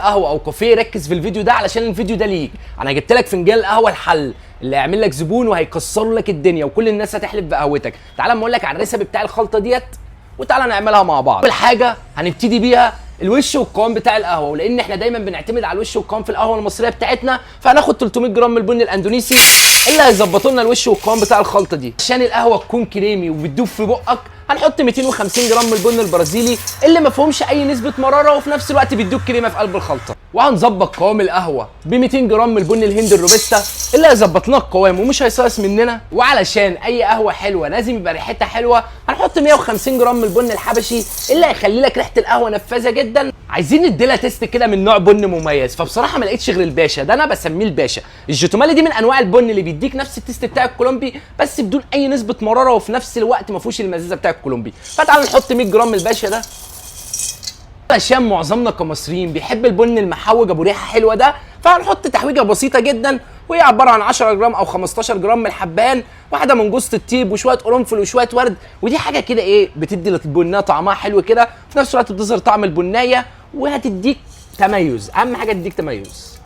قهوة او كافيه، ركز في الفيديو ده علشان الفيديو ده ليك. انا جبت لك فنجان القهوة الحل اللي هيعمل لك زبون وهيكسر لك الدنيا وكل الناس هتحلف بقهوتك. تعال اما اقول لك على ال recipe بتاع الخلطة ديت وتعالى نعملها مع بعض. اول حاجة هنبتدي بيها الوش والقوام بتاع القهوه، ولان احنا دايما بنعتمد على الوش والقوام في القهوة المصرية بتاعتنا، فهناخد 300 جرام من البن الاندونيسي اللي هيظبطوا لنا الوش والقوام بتاع الخلطة دي. عشان القهوة تكون كريمي وبتدوب في بقك هنحط 250 جرام من البن البرازيلي اللي ما فيهمش اي نسبه مرارة وفي نفس الوقت بيدوك كريمة في قلب الخلطة. وهنظبط قوام القهوة ب 200 جرام من البن الهندي الروبستا اللي هيظبط لنا القوام ومش هيصيص مننا. وعلشان اي قهوة حلوة لازم يبقى ريحتها حلوة هنحط 150 جرام من البن الحبشي اللي هيخلي لك ريحه القهوة نفاذه جدا. عايزين نديلها taste كده من نوع بن مميز، فبصراحة ما لقيتش غير الباشا ده، انا بسميه الباشا. الجوتومالي دي من انواع البن اللي بيديك نفس ال taste بتاع الكولومبي بس بدون اي نسبه مرارة وفي نفس الوقت ما فيهوش المزازه بتاع الكولومبي. فتعالوا نحط 100 جرام من الباشا ده. عشان معظمنا كمصريين بيحب البن المحوج ابو ريحه حلوة ده، فهنحط تحويجه بسيطة جدا وهي عبارة عن 10 جرام او 15 جرام من الحبان، واحدة من جوزة الطيب وشوية قرنفل وشوية ورد. ودي حاجة كده ايه بتدي للبنيه طعمها حلو كده، في نفس الوقت بتظهر طعم البناية وهتديك تميز. اهم حاجة تديك تميز.